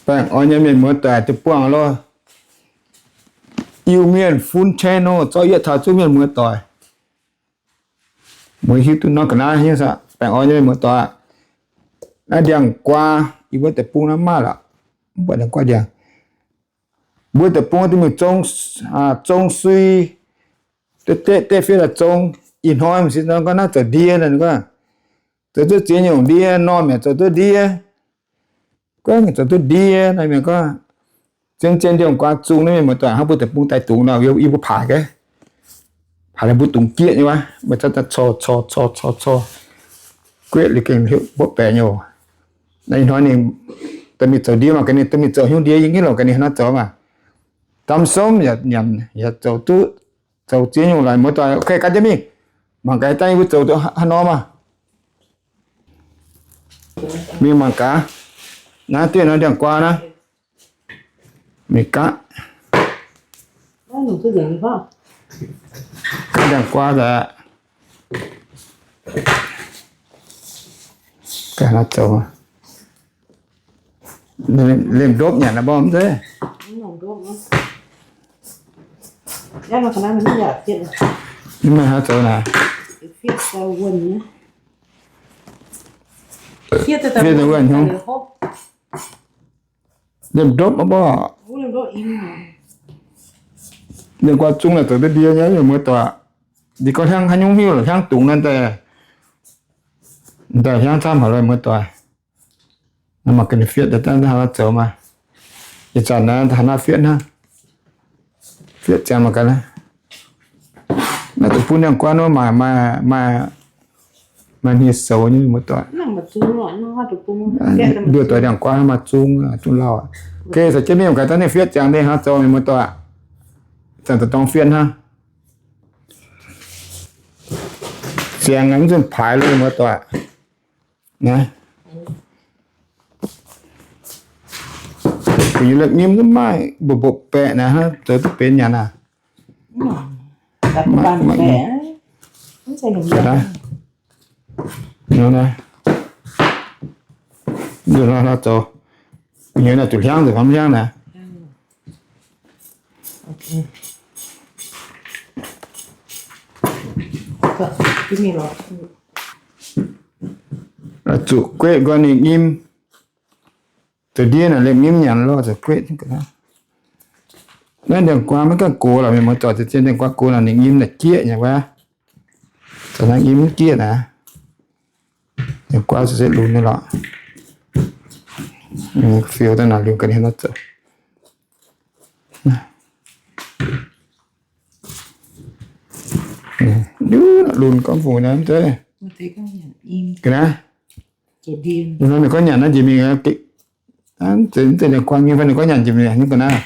Baengh orn nyei mienh muoz doic, deic-bung loh. Iu-Mienh Fun Channel zorqv yietv taux zunv mienh muoz doic. Muoz hiuv duqv norm ga'naaiv nyei. Baengh orn nyei mienh muoz doic, naaiv ndiangx-guaa yie mbuo deic-bung naaiv maaih lorqc. Mv baac ndiangx-guaa ndiangx, mbuo deic-bung duqv mingh zong, zong sui, deix deix fiev daaih zong. Ih hnoi m'sieqv gorngv naaiv zoux ndie, ninh gorngv zoux duqv ziex nyungc ndie, normh yaac zoux duqv ndie, guaengv zoux duqv ndie. Naaiv mienh gorngv zien-zien ndiangx-guaa zung naaiv mienh muoz doic, hnangv mbuo deic-bung daaih dungz nor, yie mbuo paaic gaax, paaic ninh mbuo dungz jieqv nyei wuov, meih cor cor cor cor, gueqv liuz gengh heuc mbuo baeqc nyei oc. Naaiv ih hnoi ninh dorh mingh zoux ndie maah, gaax ninh dorh mingh zoux hnyouv ndie, yie mv hiuv lorqc gaax ninh haaix nor zoux maah. Dam somv yaac nyanc, yaac zoux duqv, zoux ziex nyungc laaix muoz doic. Okay, gan jienv mingh mangc gaax dangh yie mbuo zoux duqv haaix nor maah. Mingh mangc gaax. Naaiv dieh nor ndiangx-guaa naaiv. Mingh gaax. Gaax ndiangx-guaa daaih. Gaax naaiv zoux. Liemh ndopv nyanc naaiv mborqv mv zeiz. Mv maaih haaix zoux naaic. Fiev wuonh hnyouv. Liemh ndopv mv baac, liemh guaa zung naaic zoux duqv ndie nyei, mienh muoz doic. Ninh gorngv hnyangx haaix nyungc hiuv lorqc, hnyangx dungz naaiv daaih, daaih hnyangx camv haic lorqc, mienh muoz doic. Naaiv mangc gaax ninh fiev daaih haaix nor zoux maah. Ih zanc naaiv haaix nor fiev hnangv. Fiev ziangx mangc gaax naaiv. Naaiv deic-bung ndiangx-guaa wuov maaih, maaih, maaih hniev-soux nyei, mienh muoz doic. Nduov doic ndiangx-guaa maaih zung, zung lauh. Okay, caux jienv mingh mangc gaax dangh ninh fiev ziangx ninh haaix nor zoux, mienh muoz doic. Zanc daaih dorng fiev hnangv. Ziangx mv nzunc paaix lo, mienh muoz doic. Naaiv, kuv nyei lepv nyim mv maaih, mbopv mbopv baeqc naaiv, zoux duqv benx nyanc aav. Zoux naaiv, zoux naaiv zoux. Kuv nyei naaiv zuqc hliangv nzengc, mv hliangv naaiv. Zuqc gueqv nqoi ninh nyim. Zoux ndie naaic liemh nyim nyanc lorh, zoux gueqv. Naaiv ndiangx-guaa maiv gaengh gox lorqc, mienh muoz doic, zoux zien ndiangx-guaa gox naaic ninh nyim naaic jieqv nyei wuov. Zoux naaiv nyim mv jieqv naaic. Ndiangx-guaa se lunx nyei lorqc. Fiou daaih naaic lunx ga'hlen nor zoux. Lunx gorngv fungx naaiv mv zeiz. Ga'naaiv, ninh gorngv nyanc naaiv njiec mingh, ninh gorngv nyanc njiec mingh, ninh ga'naaiv.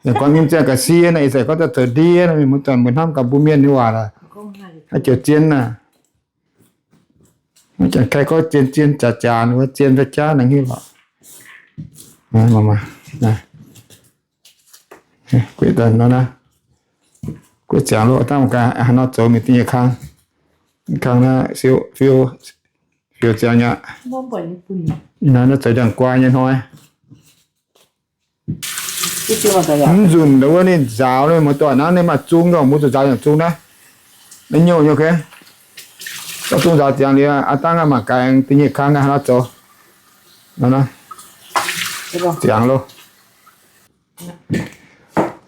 Ninh gorngv nyim ziangh ga'sie naaiv, ih zanc gorngv daaih zoux ndie naaiv, mienh muoz doic mbuo hnamv gaax mbuo mienh nyei waac lorqc. Haaix joux zien naaic. Janx-kaih gorngv zien zien jaax jaax, ninh mbuo zien fai jaav naaic hiuv lorqc. Gueqv daaih nor naaiv, gueqv ziangx loh, dangh gaax haaix nor zoux mingh da'nyeic kang. Kang naaiv fiou, fiou ziangx aqv. Naaiv zoux ndiangx-guaa nyei hnoi. Mv nzunc wuov ninh nzaaux, mienh muoz doic, naaiv ninh maaih zung, mbuo zuqc nzaaux yangh zung naaiv. Naaiv nyouh nyei, okay. Gorngv zung nzaaux ziangx liuz, aa dangh mangc gaax da'nyeic kang haaix nor zoux. Ziangx loh.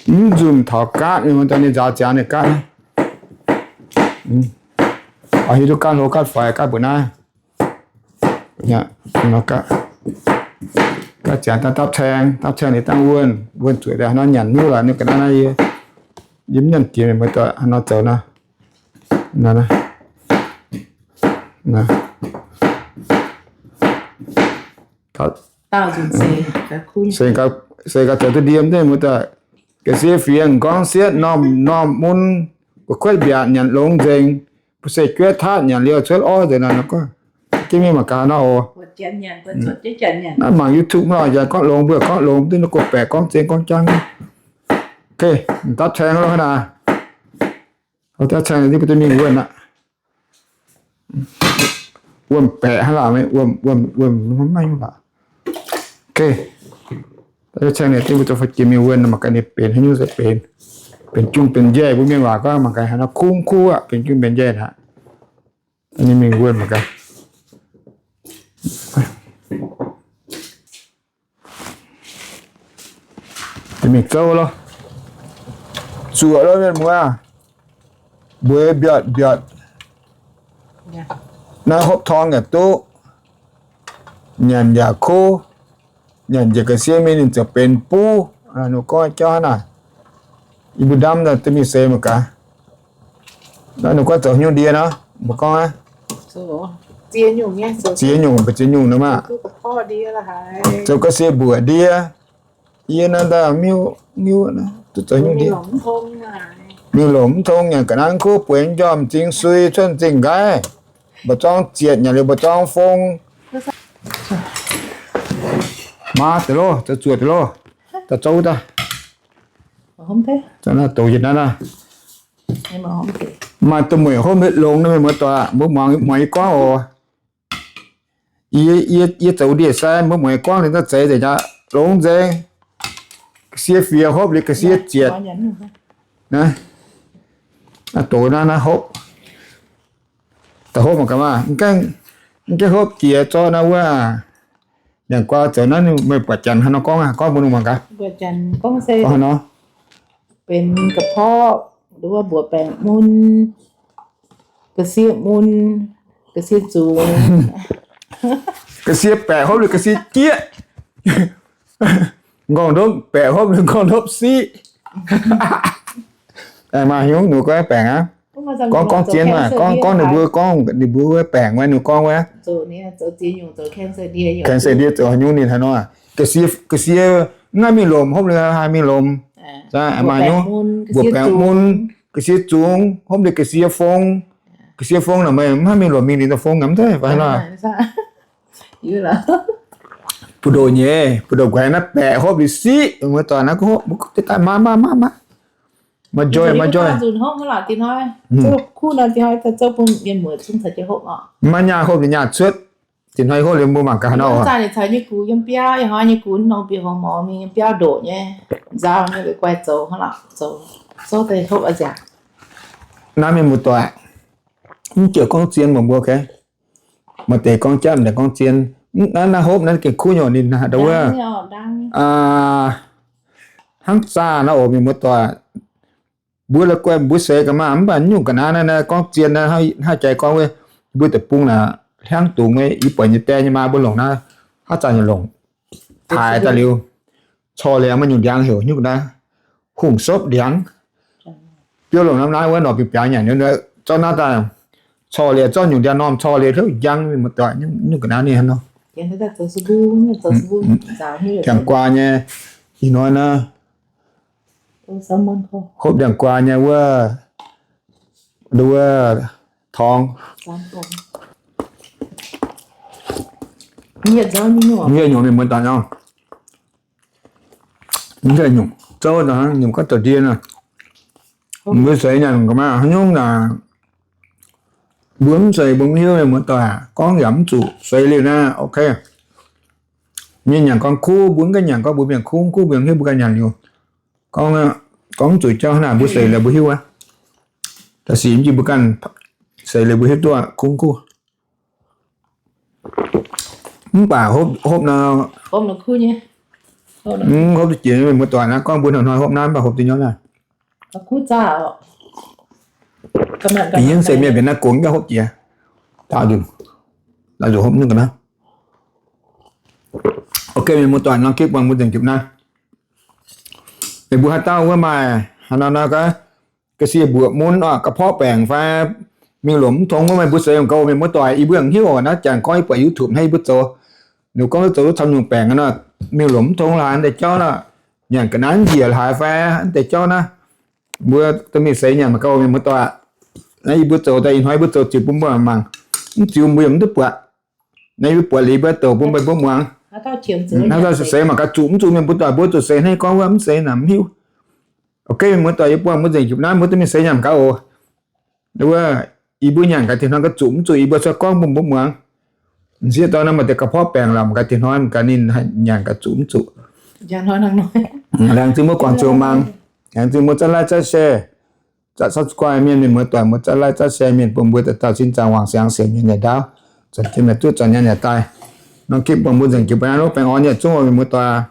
Mv nzunc taux gaatv, mienh muoz doic, ninh nzaaux ziangx ninh gaatv naaiv. Oix hiuv duqv gaatv hlo gaatv faix gaatv mbuoqc naaiv. Gaatv ziangx daaih dapv caeng, dapv caeng liuz dangh wuonh, wuonh zuqc daaih nor nyanc nyuv lorqc, ninh ga'naaiv naaiv yie, yie mv nyanc jiex, mienh muoz doic, nor zoux nor. Se gaax zoux duqv ndie mv zeiz, mienh muoz doic. Ga'sie fingx, m'nqorngv sietv, normh, normh mun, gu'kuotv mbiaatc nyanc longx nzengc, bu se jueiv taatv nyanc liouh cuotv orv nzengc nor, jienv mingh mangc gaax nor oc. Naaiv mangc YouTube nor, yaac gorngv longx mbuo gorngv longx, mv duqv gorngv baeqc gorngv zien gorngv jangv. Okay, dapv caeng loh hnangv naaic. Dapv caeng liuz mbuo duqv mingh wuonh aqv. Wuom-baeqc hnangv laangc, wuom, wuom, wuom maiv nyungc lorqc. Okay. Ceng naaic dingh mbuo zoux faix jiex mingh wuonh mangc gaax ninh benx haaix nyungc se benx, benx jung benx njaih. Mbuo mienh waac gorngv mangc gaax haaix nor kungv kuv aqv, benx jung benx njaih aqv. Ninh mingh wuonh mangc gaax. Mingh zouv loh. Zuoqc loh mienh muoz. Mbuo mbiatc mbiatc. Naaiv hopv torng yaac duqv. Nyanc yaac kuv. Nyanc njiec ga'sie mingh ninh ziouc benx buv. Ninh gorngv jauv naaic, yie mbuo ndamv daaih duqv mingh seix mangc gaax. Naaiv ninh gorngv zoux nyungc ndie nor, mbuo gorngv aqv. Ziex nyungc, mbuo ziex nyungc nor maah. Zoux ga'sie mbuoqc ndie. Yie naaiv daaih miuv, miuv duqv zoux nyungc ndie. Mingh longc mv tong nyanc ga'naaiv kuv, bueix m'njormh m'zing sui, cuotv m'zing nqaiv, mba'zorng zietc nyanc liuz mba'zorng fong. Maa deix loh, zoux zuoqc deix loh. Daaih zouv daaih. Naaiv doqc yietc naaiv naaiv. Maaih duqv mueic hopv longx nor, mienh muoz-doic, mbuo muangx, muangx yie gorngv oc. Yie, yie, yie zoux ndie-sai, mbuo muangx yie gorngv liuz naaiv zeiz nzengc aqv, longx nzengc. Ga'sie fiev hopv liuz ga'sie zietc. Naaiv doqc naaiv, naaiv hopv. Da'hopv mangc gaax maah, mv gaengh hopv jiex zorqv naaiv wuov. Ndiangx-guaa zoux naaiv, meih buatc janx haaix nor gorngv aqv, gorngv bun mangc gaax. Gorngv haaix nor? Benx ga'porqv, nduov mbuoqc baengc mun, ga'sie mun, ga'sie zungx. Ga'sie baeqc hopv liuz ga'sie jieqv. Nqorngv-ndopv baeqc hopv liuz nqorngv-ndopv siqv. Aengx maaih haaix nyungc ninh gorngv baengc aqv? Gorngv, gorngv zien maah, gorngv, gorngv ninh mbuo, gorngv ninh mbuo wuov baengc wuov, ninh gorngv wuov. Cancer ndie zoux haaix nyungc ninh haaix nor? Ga'sie, ga'sie mv haih mingh lomc, hopv liuz haih mingh lomc. Maaih haaix nyungc? Mbuoqc baengc mun, ga'sie zungx, hopv liuz ga'sie fong. Ga'sie fong naaic meih mv haih mingh lomc mingh ninh daaih fong aqv, mv zeiz fai nor? Buoz-ndoqv nyei, buoz-ndoqv guaix naaiv baeqc hopv liuz siqv, muoz-doic naaiv gorngv hopv, mbuo gorngv deix daaih maa, maa, maa, maa. Maaih joih, maaih joih. Maaih nyaah hopv liuz nyaah cuotv. Tin-hnoi hopv liuz mbuo mangc gaax nor. Zaah ninh caux nyei gux yiem biauv, ih hnoi nyei gux nongh bieqc horngz morz mingh yiem biauv ndoqc nyei, nzauh nyei, guai zoux hnangv lorqc, zoux, zoux deix hopv a'nziaauc. Naaiv mienh muoz-doic, mv ziouc gorngv zien mbuo, ok. Maaih deix gorngv jatv, maaih deix gorngv zien. Naaiv, naaiv hopv naaiv gengh kuv nyei, ninh wuov hnangv zaah naaiv oc, mienh muoz-doic. Mbuo la'guaih mbuo seix ga'maah mv baac nyungc ga'naaiv naaiv gorngv zien naaiv, hnangv jaaix gorngv wuov, mbuo deic-bung naaic hnyangx dungz nyei, yie buatc nyei die nyei maa mbuo longc naaiv, haaix zanc yaac longc. Taaix daaih liuz, corc liuz maaih nyungc ndiangx heuc nyungc ga'naaiv hungh sopv ndiangx. Biouv longc norm naaiv wuov norqc biangx biangx nyanc, zorqv naaiv daaih corc liuz zorqv nyungc ndiangx norm corc liuz heuc njang, mienh muoz-doic, nyungc ga'naaiv ninh hnangv nor. Ndiangx-guaa nyei, ih hnoi naaiv. Hopv ndiangx-guaa nyei wuov, wuov torngx. Mv hieh nyungc mienh muoz-doic nor. Mv hieh nyungc zouv nor, nyungc gorngv zoux ndie nor. Mbuo seix nyanc ga'maah haaix nyungc naaic, mbuo mv seix mbuo mv hiuv, mienh muoz-doic, gorngv yaac mv zuqc, seix liuz naaiv, ok. Mienh nyanc gorngv kuv, mbuo mv gaengh nyanc gorngv mbuo mienh kuv, kuv mbuo hiuv mbuo ganh nyanc liuz. Gorngv, gorngv mv zuqc jauv hnangv naaic mbuo seix liuz mbuo hiuv aqv. Da'sic mv jiex mbuo ganh seix liuz mbuo hiuv duqv kuv kuv. Mv baac hopv, hopv nor, mv hopv duqv jiex, mienh muoz-doic naaiv gorngv mbuo hnoi-hnoi hopv naaiv mv baac hopv duqv nyei naaiv. Yie se mienh mbienx naaiv gongx gauh hopv jiex. Daauh nzunc, daauh nzunc hopv nyungc ga'naaiv. Ok, mienh muoz-doic, norm clip buangh mbuo nzengc jupc naaiv. Meih mbuo haaix dauh wuov maaih haaix nor nor ga'sie mbuoqc mun oc, ga'porqv baengc fai mingh lomc mv tong wuov, meih mbuo seix mangc gaax, mienh muoz-doic, yie mbuo hiuv oc. Naaiv janx gorngv yie buatc YouTube naaiv yie mbuo zoux, ninh gorngv zoux duqv camv nyungc baengc nor, mingh lomc mv tong laaix deix jauv nor, nyanc ga'naaiv njiec laaix fai deix jauv naaiv, mbuo dorh mingh seix nyanc mangc gaax, mienh muoz-doic. Naaiv yie mbuo zoux daaih, ih hnoi yie mbuo zoux ziux bun mbuo mangc. Mv ziux mbuo yaac mv duqv buatc. Naaiv yie mbuo buatc liuz yie mbuo douc bun meih mbuo muangx. Haaix dauh seix mangc gaax zuqc mv zuqc, mienh muoz-doic, mbuo zuqc seix hnangv gorngv wuov mv seix naaic mv hiuv. Ok, mienh muoz-doic, yie buangh mbuo nzengc jupc naaiv, mbuo dorh mingh seix nyanc mangc gaax oc. Wuov, yie mbuo nyanc gaax dieh hnoi gaax zuqc mv zuqc, yie mbuo cuotv gorngv bun mbuo muangx. M'sieqv dorn naaiv maaih deix ga'porqv baengc lorqc, mangc gaax dieh hnoi mangc gaax ninh nyanc gaax zuqc mv zuqc. Laengz zingh mbuo guangc joux mangc. Laengz zingh mbuo za'gengh like za'gengh share, za'gengh subscribe mienh, mienh muoz-doic mbuo za'gengh like za'gengh share mienh, bun mbuo dauh dauh sin zaangc wangc siangx sienx nyei naaic ndaauv, zanc jienv mienh duqv zanc nyanc yaac daaih. Norm gitv bun mbuo nzengc jiex bun aqv lov. Baengh orn nyei zungv mienh muoz-doic.